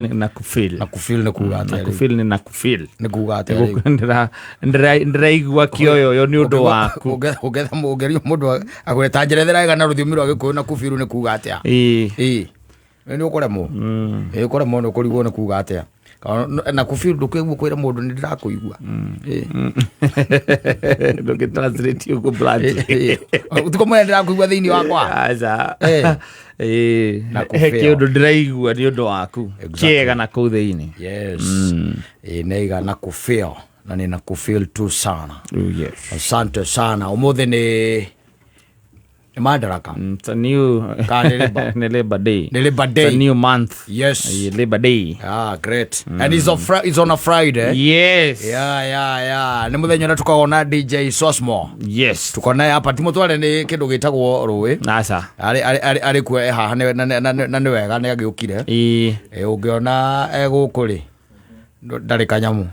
Na kufeel. Na kufeel nĩ kuga Na atĩa rĩu? kufeel nĩ na kufeel. Nĩ kuga atĩa rĩu? Ndĩraigua kĩoyoyo nĩ ũndũ waku. Ũngetha ũngerio mũndũ agwĩre ta njerethera wega na rũthiomi rwa gĩkũyũ na kubiru nĩ kuga atĩa? Ĩĩ. Ĩĩ. Nĩ ũkũremwo. Ĩĩ ũkũremwo nĩ ũkũrigwo nĩ kuga atĩa. Kana na kubiru ndũkĩguo kwĩra mũndũ nĩ ndĩrakũigua. Ĩĩ. Ndũngĩ translate ũguo bluntly. Ũtukũ mũnene ndĩrakũigua thĩinĩ wakwa. Aca. Eh. Ĩĩ. Na He kũfeel. kĩũndũ ndĩraigua nĩ ũndũ waku. Exactly. Kĩega na kũu thĩinĩ. Yes. Ĩĩ nĩiga na kufeel na nĩ na kufeel tu sana. Oh, yes. Asante sana. Ũmũthĩ nĩ nĩ Madaraka. It's a new Kana nĩ Labor? nĩ Labor Day. Nĩ Labor It's a Day. new month. Yes. Ĩĩ, Labor Day. Ah, great. And it's on, it's on a Friday. Yes. Yeah. Nĩ mũthenya ũrĩa tũkoragwo na DJ Sosmo. Yes. Tukona hapa ti mũtware nĩ kĩndũ gĩtagwo rũĩ. Aca. Arĩ arĩ arĩ arĩ kuo e haha na nĩ wega nĩ agĩũkire. Ĩĩ. Eh, ũngĩona e gũkũ rĩ ndarĩ kanyamũ.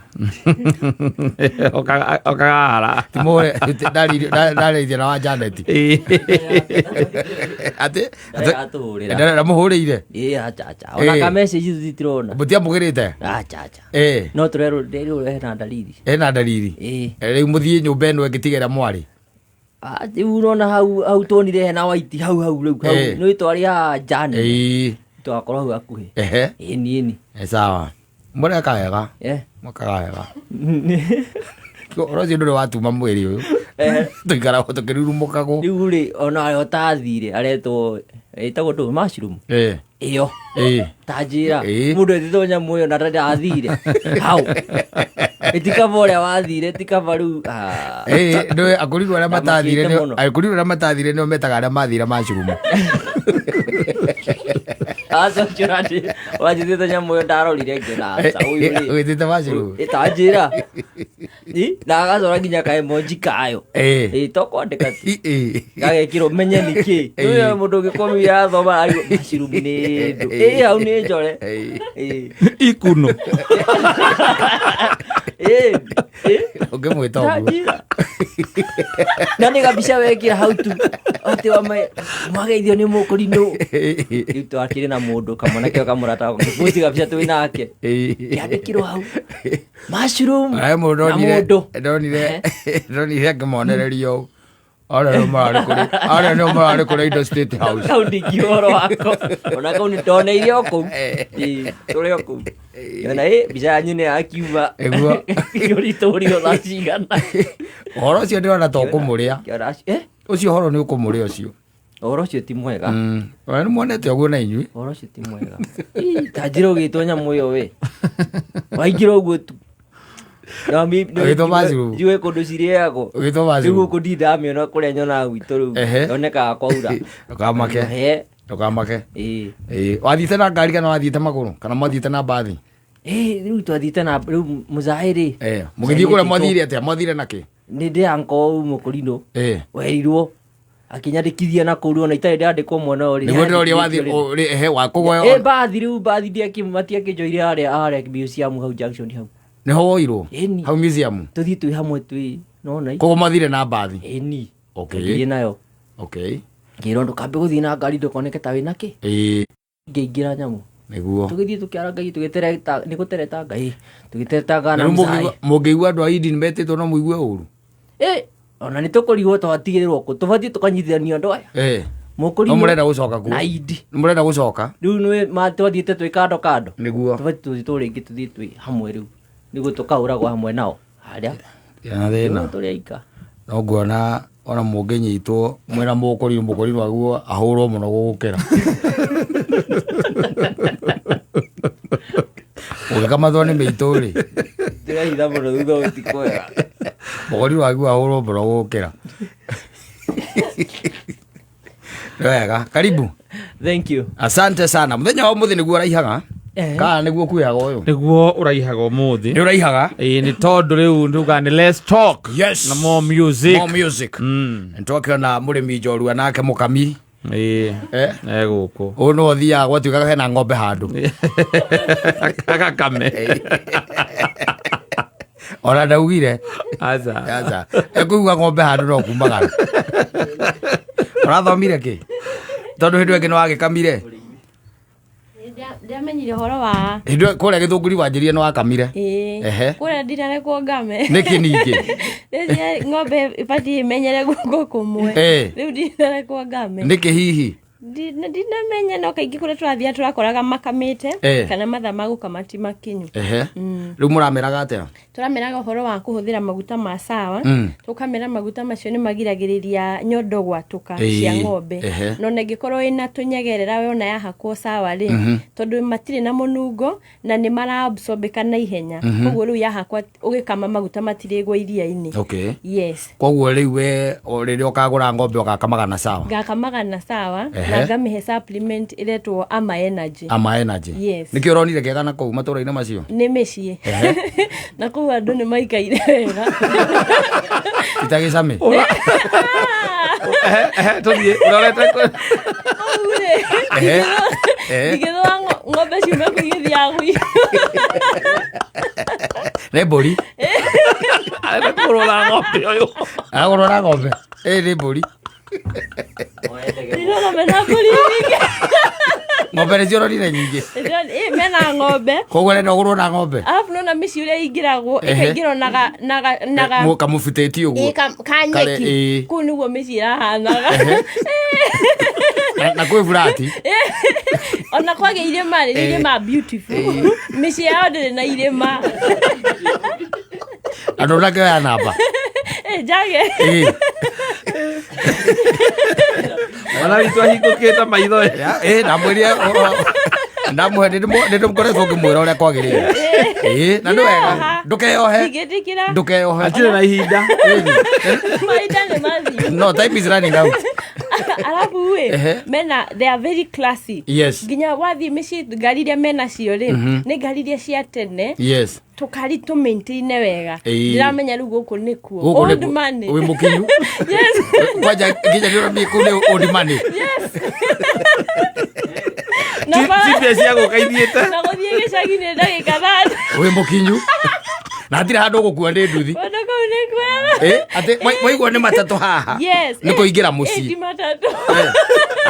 Okagahara. Ti mũhũre ndarĩithia na wa Janet. Ĩĩ. Atĩ Ndatũhũrĩra. ndamũhũrĩire. Ĩĩ acha acha. Ona Ĩĩ. ka message tũtirona. Mũtiamũgĩrĩte? Acha acha. Eh. No tũrerwo rĩu hena dalili. Ena dalili. Ĩĩ. Eh, Rĩu mũthiĩ nyũmba ĩno ĩngĩtigĩra mwarĩ. Ah, rĩu ũrona hau hau tuonire hena white hau hau rĩu hau Ĩĩ. nĩ twarĩ haha nja nene. Ĩĩ. Twakorwo hau hakuhĩ. Ehe. Ĩĩ ni ĩni. Eh, sawa. Mũreka wega. Eh. Mwekaga wega. Ũhoro ũcio ndũrĩ watuma mwĩrĩ ũyũ. Eh. Tũikaragwo tũkĩrurumũkagwo. Rĩu rĩ ona ũtathire aretwo ĩtagwo ndũ mushroom. Ĩĩ. Ĩyo. Ĩĩ. Ta njĩra Ĩĩ. mũndũ etĩtwo nyamũ ĩyo na ndathire hau ĩtikaba ũrĩa wathire tikaba rĩu ah. Ĩĩ, ndũĩ akũrirũ arĩa matathire Ndamakĩte nĩo mũno. akũrirũ arĩa matathire nĩo metaga arĩa mathire mushroom. Aca ũcio wanjĩtĩte nyamũ ĩyo ndarorire ngĩona aca ũyũ rĩ Wĩtĩte mushroom. Ĩ, ta njĩra Ĩ, na agacora nginya kaemonji kayo Ĩĩ. Ĩ, to kwandĩka tu Ĩĩ. gagekĩrwo menye nĩ kĩ Ĩ. mũndũ ũngĩkomia athoma arigwo mushroom nĩ ndũ ĩ hau nĩ njore Ĩĩ. Ĩ. Ikuno. Ĩ, ĩ. Ũngĩmwĩta ũguo. Njĩra. Na nĩ gabica wekĩra hau tu atĩ mageithio nĩ mũkũrinũ rĩu twakĩrĩ na mũndũ kamwanake kamũrata posti gabica twĩ nake kĩandĩkirwo hau mushroom Ae mũndũ na ndonire mũndũ ndonire ndonire ngĩmonereria ũũ. Arĩa nĩo mararĩ kũrĩ arĩa nĩo mararĩ kũrĩa indo State House. kau ndingiuga ũhoro wako ona kau nĩ ndoneire o kũu Ĩ, tũrĩ o kũu ona ĩ mbica yanyu nĩ yakiuma Ĩguo. ũritũrio thaa cigana Ũhoro ũcio ndĩrona to kũmũrĩa. Ngĩona acio- eh, Ũcio ũhoro nĩ ũkũmũrĩa ũcio. ũhoro ũcio ti mwega Ona nĩ muonete ũguo na inyuĩ. ũhoro ũcio ti mwega Ĩ, ta njĩra ũgĩtwo nyamũ ĩyo we waingĩra ũguo tu Na Ũgĩtwo mushroom. njue kũndũ cirĩagwo Ũgĩtwo rĩu mushroom. gũkũ ndirĩ ndamĩona kũrĩa nyonaga gwitũ rĩu Ehe. yonekaga kwaura Ndũkamake. Ehe, Ndũkamake. ĩĩ. Ĩĩ, wathiĩte na ngari kana wathiĩte magũrũ kana mwathiĩte na mbathi? Ĩ, rĩu twathiĩte na rĩu mũzaĩ rĩ Eh, mũgĩthiĩ kũrĩa mwathire atĩa? Mwathire na kĩ? nĩ ndĩ anko mũkũrinũ Eh. werirwo akĩnyandĩkithia na kũu ona itarĩ ndandĩkwo mwana ũyũ rĩ. Nĩguo ndĩroria wathiĩ Nĩandĩkithĩtio rĩ. ehe wakũgwa Ĩ, mbathi rĩu mbathi matiakĩnjoire harĩa harĩa museum hau junction hau nĩho woirwo Ĩni. hau museum. tũthiĩ twĩ hamwe twĩ nona Koguo mwathire na mbathi. ĩni Okay. tũthiĩ nayo Okay. ngĩrwo ndũkambe gũthiĩ na ngari ndũkoneke ta wĩna kĩ Ĩĩ, ngĩingĩra nyamũ nĩguo. tũgĩthiĩ tũkĩarangagia tũgĩtereta nĩ gũteretanga ĩ tũgĩteretanga Na na rĩu mũcai mũngĩigua andũ a Eden metĩtwo no mũigue ũru. ĩ ona nĩ tũkũrigwo twatigĩrĩrwo kũ tũbatiĩ tũkanyitithanio andũ aya Eh. mũkũrinũ No mũrenda gũcoka kuo. na Idi Nĩ mũrenda gũcoka? rĩu nĩ twathiĩte twĩ kando kando Nĩguo. tũbatiĩ tũthiĩ tũ rĩngĩ tũthiĩ twĩ hamwe rĩu nĩguo tũkaũragwo hamwe nao harĩa Ena thĩna. tũrĩ aika No nguona ona mũngĩnyitwo mwĩna mũkũrinũ mũkũrinũ aguo ahũrwo mũno gũgũkĩra. Ũgĩkamatwo nĩ mĩitũ rĩ, ndĩrehitha mũno thutha ũyũ ti kwega mũkũrinũ aguo ahũrwo mũno gũgũkĩra. Nĩ wega, karibu. Thank you. Asante sana. Mũthenya wa ũmũthĩ nĩguo ũraihaga Eh. kana nĩguo kuoyaga ũyũ? Nĩguo ũraihaga ũmũthĩ. Nĩ ũraihaga? Ĩĩ nĩ tondũ rĩu nduga nĩ let's talk. Yes. Na more music. More music. Nĩtwakĩona mũrĩmi njorua nake mũkami. Ĩĩ. Eh? E gũkũ. Ũyũ nĩwe ũthiaga gwatuĩka hena ng'ombe handũ. Agakame. Ona ndaugire. Aca. Aca. Ekũigua ng'ombe handũ no kumagara. Ũrathomire kĩ? Tondũ hĩndĩ ĩyo ĩngĩ nĩwagĩkamire. Ndiamenyire ũhoro wa Hĩndĩ ĩyo kũrĩa Gĩthũngũri wanjĩrire nĩ wakamire. Ĩĩ. Ehe. Kũrĩa ndinarekwo ngame. Nĩkĩ ningĩ? Rĩrĩa ng'ombe ĩbatiĩ ĩmenyere guoko kũmwe. Eh. Rĩu ndinarekwo ngame. Nĩkĩ hihi? Ndinamenya no kaingĩ kũrĩa tũrathiĩ tũrakoraga makamĩte Eh. kana mathaa ma gũkama ti makinyu. Ehe. Rĩu mũrameraga atĩa? Tũrameraga ũhoro wa kũhũthĩra maguta ma sawa. Mm. Tũkamera maguta macio nĩ magiragĩrĩria nyondo gwatũka Ĩĩ. cia ng'ombe. Ehe. Na ona ĩngĩkorwo ĩna tũnyegerera we ona yahakwo sawa rĩ, tondũ matirĩ na mũnungo na nĩ maraabsorbĩka na ihenya. Koguo rĩu yahakwa ũgĩkama maguta matirĩgwa iria-inĩ. Okay. Yes. Koguo rĩu we o rĩrĩa ũkagũra ng'ombe ũgakamaga na sawa. Ngakamaga na sawa Ehe. na ngamĩhe supplement ĩretwo Ama Energy. Ama Energy. Yes. Nĩkĩ ũronire kĩega na kũu matũra-inĩ macio? Nĩ mĩciĩ. Na kũu andũ nĩ maikaire wega. Itagĩcame. Tũthiĩ ũrorete Kũu rĩ, Ehe. Ehe. ndingĩthũa ng'ombe ciume kũu igĩthiaga gwitũ. Nĩ mbũri. Arenda kũrora ng'ombe ũyũ. Aragũrora ng'ombe. Ĩ nĩ mbũri. Ndĩrona mena mbũri nyingĩ. Ng'ombe nĩcio ũronire nyingĩ. Ĩ, mena ng'ombe. Koguo arenda ũgũrwo na ng'ombe. Arabu nona mĩciĩ ũrĩa ĩingĩragwo Ehe. ĩkaingĩrwo na ga na ga na ga Kamũbutĩti ũguo. ĩ, Kare- kanyeki. ĩ. Kũu nĩguo mĩciĩ ĩrahanaga. Na kwĩ burati. Ona kwagĩa irĩma rĩ, nĩ irĩma beautiful. Mĩciĩ yao ndĩrĩ na irĩma. Na ndũnakĩoya namba. Ĩ, njage. Ĩ. Mwana witũ ahingũkĩte maitho. Ĩ ndamwĩrire ndamũhe nĩndĩmũkoretwo ngĩmwĩra ũrĩa kwagĩrĩire. Ĩ na nĩ wega. Ndĩreoha. Ndũkeyohe. Ndingĩtĩkĩra. Ndũkeyohe. Hatirĩ na ihinda. Mahinda nĩ mathiu. No time is running out. Arabu ĩ, Ehe. mena they are very classy. Yes. Nginya wathiĩ mĩciĩ ngari iria menacio rĩ, nĩ ngari iria cia tene. Yes. Tũkari tũ maintain wega. Ĩĩ. Ndiramenya rĩu gũkũ nĩkuo. Gũkũ Old nĩkuo. money. Wĩ mũkinyu. Yes. Kwanja nginya nĩ ũramie kũu nĩ old money. Na Ti mbia cia gũka ithiĩte. na gũthiĩ gĩcagi nĩ ndagĩka 30. Wĩ mũkinyu. Na hatirĩ handũ ũgũkua nĩ nduthi. Kũndũ kũu nĩ kwega. Ĩ atĩ waigua nĩ matatũ haha. Yes. Nĩ kũingĩra Ĩ, ti mũciĩ. matatũ.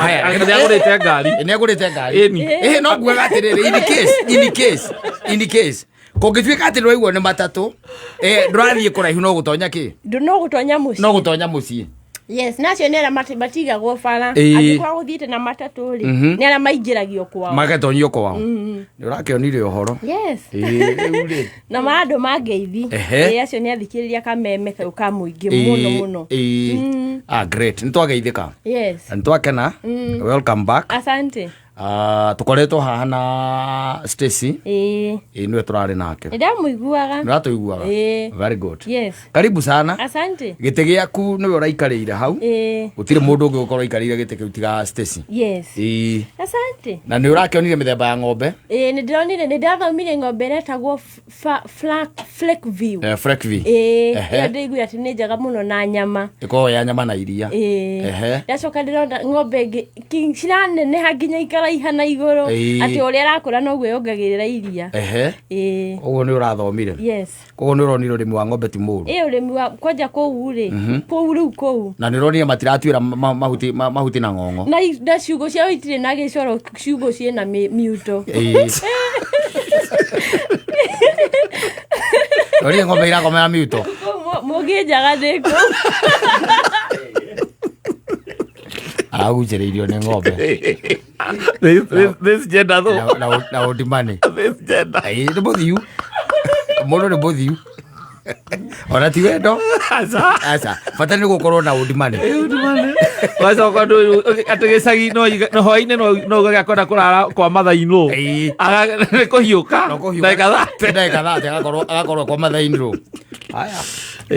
Aya, Nĩagũrĩte ngari. Nĩ agũrĩte ngari. Ĩni. Ĩ no nguaga atĩrĩrĩ in case in case in case kũngĩtuĩka atĩ nĩwaigua nĩ matatũ ndũrathiĩ kũraihu no gũtonya kĩ Ndũ no gũtonya mũciĩ. no gũtonya mũciĩ. Yes, nacio nĩ arĩa matigagwo bara. Ĩĩ. Angĩkorwo gũthiĩte na matatũ rĩ, nĩ arĩa maingĩragio kwao. Magatonyio kwao. Nĩ ũrakĩonire ũhoro. Yes. Ĩ rĩu rĩ. Na ma andũ mangeithi. Ehe. Ĩ, acio nĩ athikĩrĩria kameme kau ka mũingĩ mũno mũno. Ĩ. Ah great. Nĩ twageithĩka. Yes. Na nĩ twakena. Welcome back. Asante. Ah, tũkoretwo haha na Stacy. Ĩĩ. Ĩ nĩwe tũrarĩ nake. Nĩ ndamũiguaga. Nĩ ũratũiguaga? Ĩĩ. Very good. Yes. Karibu sana. Asante. Gĩtĩ gĩaku nĩwe ũraikarĩire hau. Ĩĩ. Gũtirĩ mũndũ ũngĩ ũgũkorwo aikarĩire gĩtĩ kĩu tiga Stacy. Yes. Ĩĩ. Asante. Na nĩ ũrakĩonire mĩthemba ya ng'ombe. Ĩĩ nĩ ndĩronire nĩ ndathomire ng'ombe ĩretagwo Flakview. Fleckview. Ĩĩ. Ehe. Ĩyo ndĩiguire atĩ nĩ njega mũno na nyama. Ĩkoragwo ya nyama na iria. Ĩĩ. Ehe. Ndacoka ndĩrona ng'ombe ĩngĩ ciraneneha nginya ikaraiha na igũrũ. Ĩĩ. Atĩ ũrĩa ĩrakũra noguo yongagĩrĩra iria. Ehe. Ĩĩ. Koguo nĩ ũrathomire. Yes. Koguo nĩ ũronire ũrĩmi wa ng'ombe ti mũũru. Ĩ ũrĩmi wa kwanja kũu rĩ, kũu rĩu kũu. Na nĩ ũronire matiratuĩra mahuti mahuti na ng'ong'o. Na ciugũ ciao itirĩ na gĩcoro, ciugũ ciĩna miuto. Ĩĩ. Ũrĩa ng'ombe irakomera miuto. Kũu mũngĩnjaga ndĩ kũu. Aragucĩrĩirio nĩ ng'ombe. This gender though. Na old money. This gender. Ĩĩ nĩ mũthiu. Mũndũ nĩ mũthiu. Ona ti wendo. Aca. Aca. Bata nĩ gũkorwo na old money. Wacoka atĩ gĩcagi no hwaĩ-inĩ no ugage akwenda kũrara kwa mathainũ. Ĩĩ. Nĩ kũhiũka. No kũhiũka. Ndagĩka 30. Ndagĩka 30 agakorwo kwa mathainũ. Haya.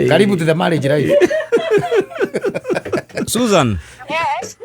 Karibu to the marriage life. Susan. Yes.